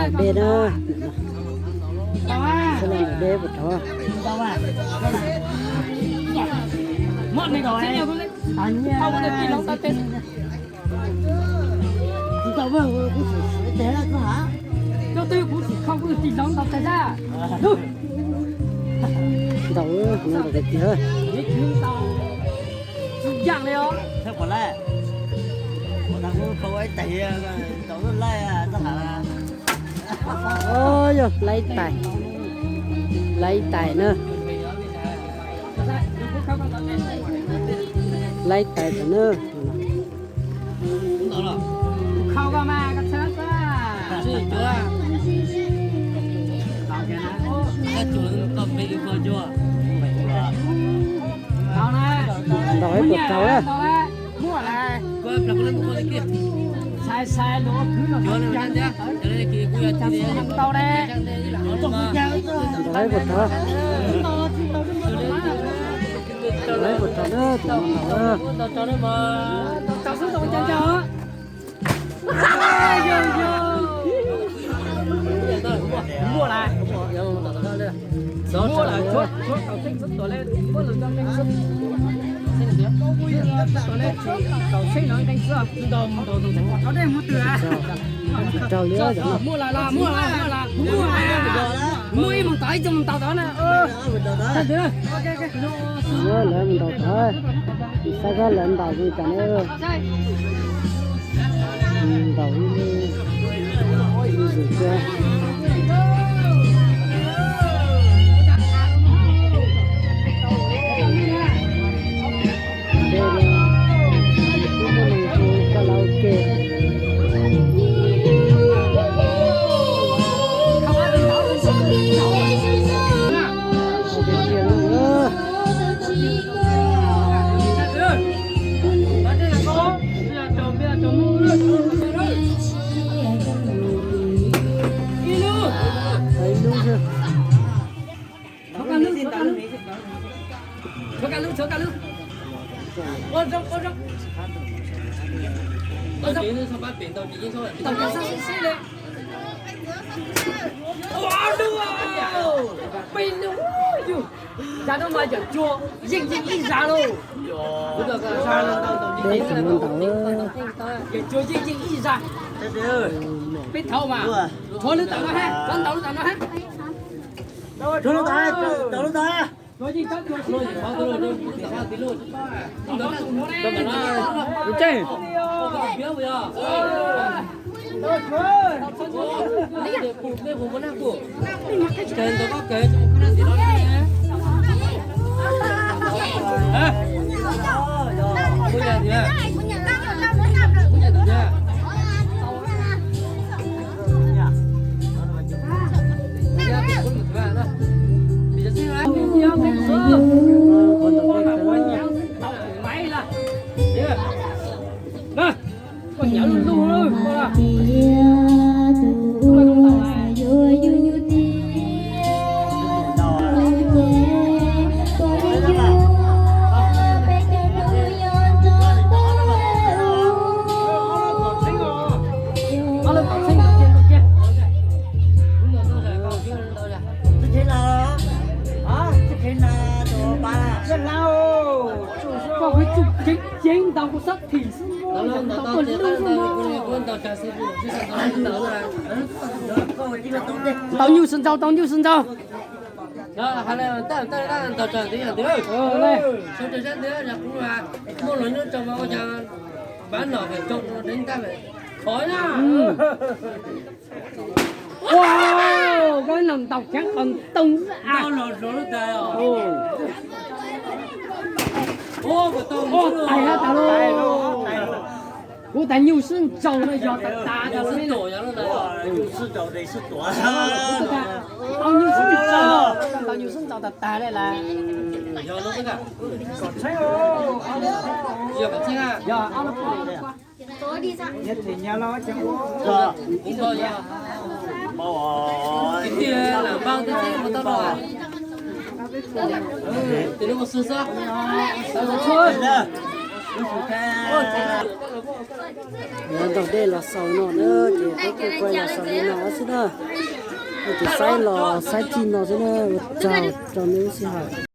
Dej na. Xab laj ntawm dej puas rog? Ntau no ntau tiag tiag. Yog laib tais, laib tais na, laib tais tam na. Ntau ib puas rau na. Ntau ib puas rau. Ntau ib puas rau na, tus no ntau na. Rau li. Muaj lawv mus ntaus tod na. Lawv mus ntaus tod, xav koj lawv ntaus zoo cas na. Ntaus ib lub, ib lub zus kiag. Karaoke. Cas no mas yawm cuag yeej yeej ib zaj lauj. Peb tus no ntaus. Yawm cuag yeej yeej ib zaj. Peb thaum mas, rhuav lub tam no ha, rhuav ntaus lub tam no ha. Rhuav lub tam, rhuav lub tam. Koj kuv tsum ceev ceev ntaus kuv sab thim xwb, ntaus tuaj lub xwb. Tau nyuj sib ntaus, tau nyuj sib ntaus. Ua, koj no ntaus kheev qhov ntoo. Ua, tais tas lauj. Kuv tas nyuj sib ntaus no yog tas tas tas. Tau nyuj sib ntaus, tau nyuj sib ntaus tas tas li lawm. Yog ob lub poj. Ntaus dej los xaus no na, ces peb kuj los xaus li no xwb na. Ces saib los saib txij no xwb na, ua tsaug rau nej lub sij hawm.